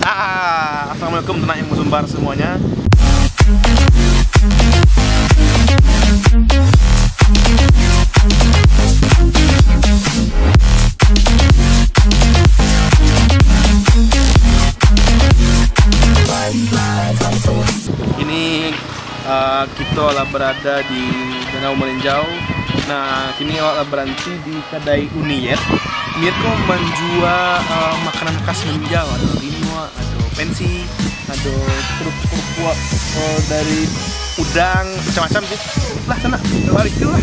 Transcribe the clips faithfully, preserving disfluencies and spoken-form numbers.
Ah, assalamualaikum, sanak yang basumbar semuanya. Ini Ah, kito lah barada di Danau Malinjau. Nah, kini awak lah baranti di kadai Uni Yet. Uni Yet ko manjua, ah, makanan khas Malinjau, ado linuak, ado pensi, ado kerupuak-kerupuak, eh, dari udang, macam-macam sih. Lah, sanak, mari, yuk lah.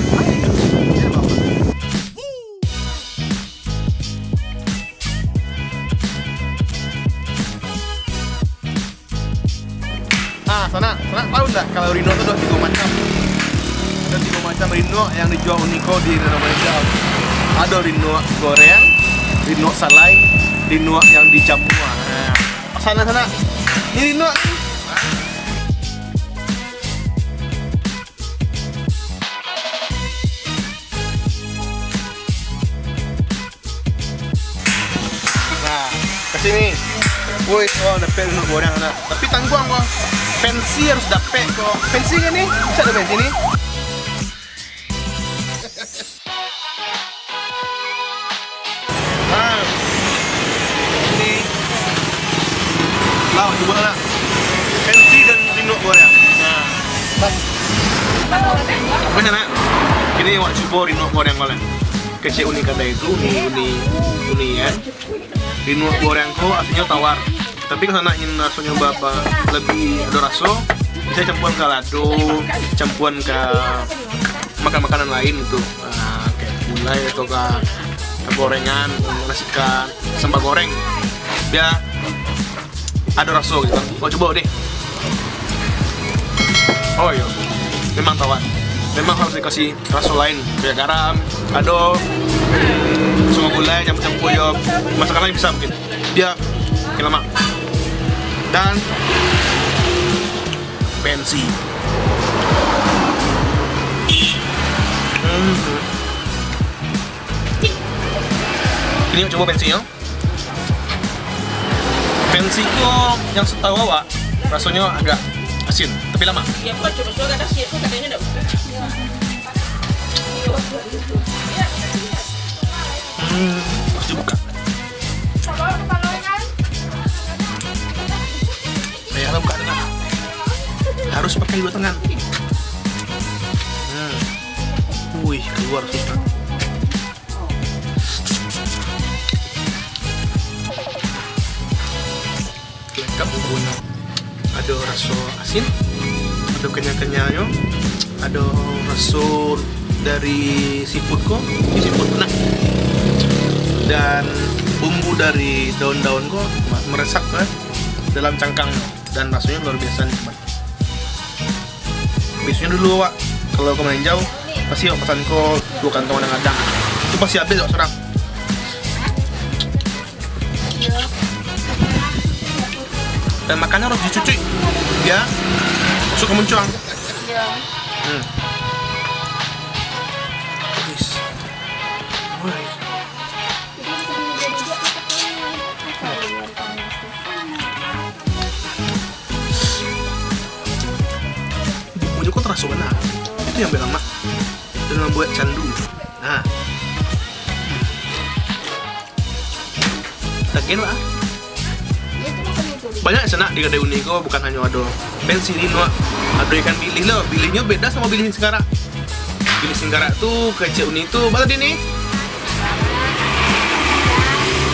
Ah, sanak, sanak tahu ndak kalau linuak tu ado tigo macam? Ado tigo macam linuak yang dijual Uni ko di Danau Malinjau. Ado linuak goreng, linuak salai, linuak yang dijamua. Nah, sanak, sanak. Ini linuak ni. Nah, ka sini. Woi, wah, dapek linuak goreng, sanak. Tapi tangguang ko. Pensi harus dapek ko. Pensi kan ni? Bisa ado pensi ni? Nah. Ini. Lah, cubo lah. Pensi dan linuak goreng. Nah. Oke, sanak. Kini awak cubo linuak goreng ko lah. Kecek Uni kadai tu, Uni, Uni, Uni Yet. Linuak goreng ko asinyo tawar. Tapi kalau nak ingin rasonyo ba-, ba-, lebih ado raso, bisa campuan ka lado, campuan ka makan-makanan lain gitu. Ah, kayak gulai atau ka gorengan, nasi ikan, sambal goreng. Bia ado raso gitu kan. Kau cubo deh. Oh iyo, memang tawar. Memang harus dikasih raso lain. Kayak garam, ado, hmm, semua gulai, campur-campur yo. Masakan lain bisa mungkin. Bia, oke, lamak. Dan pensi. Hmm. Ini cubo pensinyo. Pensi ko yang satahu awak, rasonyo agak asin, tapi lamak. Iya, kok coba suara dah siap, kok katanya ndak buka. Hmm, harus dibuka. Payahlah buka tangan. Harus pakai dua tangan. Hmm. Wih, keluar sudah. Lengkap bumbunyo. Ado raso asin, ado kenyang-kenyangnyo, ado raso dari seafood ko, ini seafood, nah. Dan bumbu dari daun-daun ko ma-, meresap ke dalam cangkang, dan rasonyo luar biasa nikmat. Bisuaknyo dulu awak, kalau ka Malinjau, pasti awak pasan ko duo kantong gadang-gadang. Itu pasti habis awak surang. Dan makannyo harus dicucuk, ya. Masuk ke muncuang. Hmm. Wis. Wis. Bumbu ko taraso bana. Itu yang bilang mak. Dan membuat candu. Nah. Daging lah. Banyak sanak di kadai Uni ko, bukan hanyo ado pensi linuak, ado ikan bilih lo. Bilihnyo beda samo bilih singkarak. Bilih singkarak tu kecek Uni tu, apa tadi ni?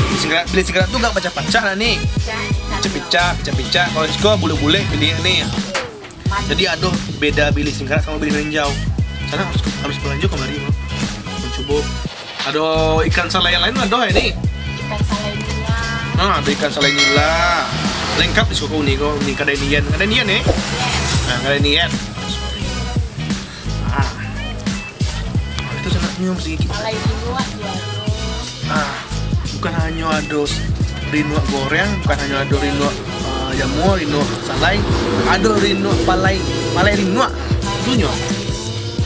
Bilih singkarak, bilih singkarak tu agak pacah-pacah lah ni. Picah-picah, picah-picah. Kalau siko bulek-bulek bilih ni. Jadi ado beda bilih singkarak samo bilih malinjau. Sanak harus, harus balanjo kamari, Bang. Mancubo. Ado ikan salai lain ado hari ni. Ikan salai nila. Nah, ado ikan salai nila. Lengkap di siko Uni ko, Uni kadai Nian. Kadai Nian, eh? Yes. Nah, kadai Nian. Ah. Itu sanak nyium sedikit. Salai linuak juo ado. Ah, bukan hanyo ado s-, linuak goreng, bukan hanyo ado linuak, ah, jamua, linuak salai. Ado linuak palai, palai linuak. Itu nyo.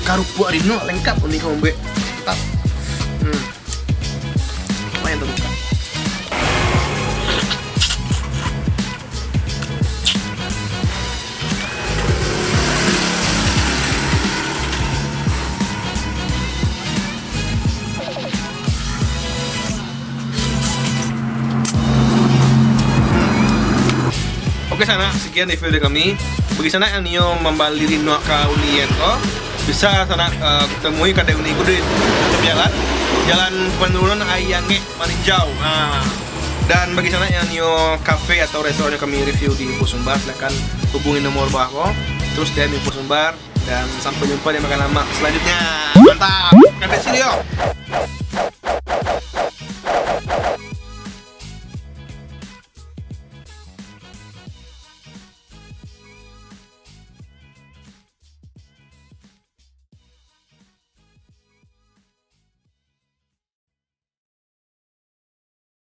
Karupuak linuak lengkap Uni ko mambuek. Mantap. Hmm. Lumayan tabuka. Oke, sanak, sekian review dari kami. Bagi sanak yang nio mambali Rinoak ka Unik ko, bisa sanak, eh, temui kadai Unik ko di jalan, Jalan Penurunan Aia Angek, Maninjau. Nah, dan bagi sanak yang nio kafe atau restoran yang kami review di Empu Sumbar, silakan hubungi nomor bawah ko. Terus D M Empu Sumbar, dan sampai jumpa di makan lamak selanjutnya. Mantap. Kafe Silio.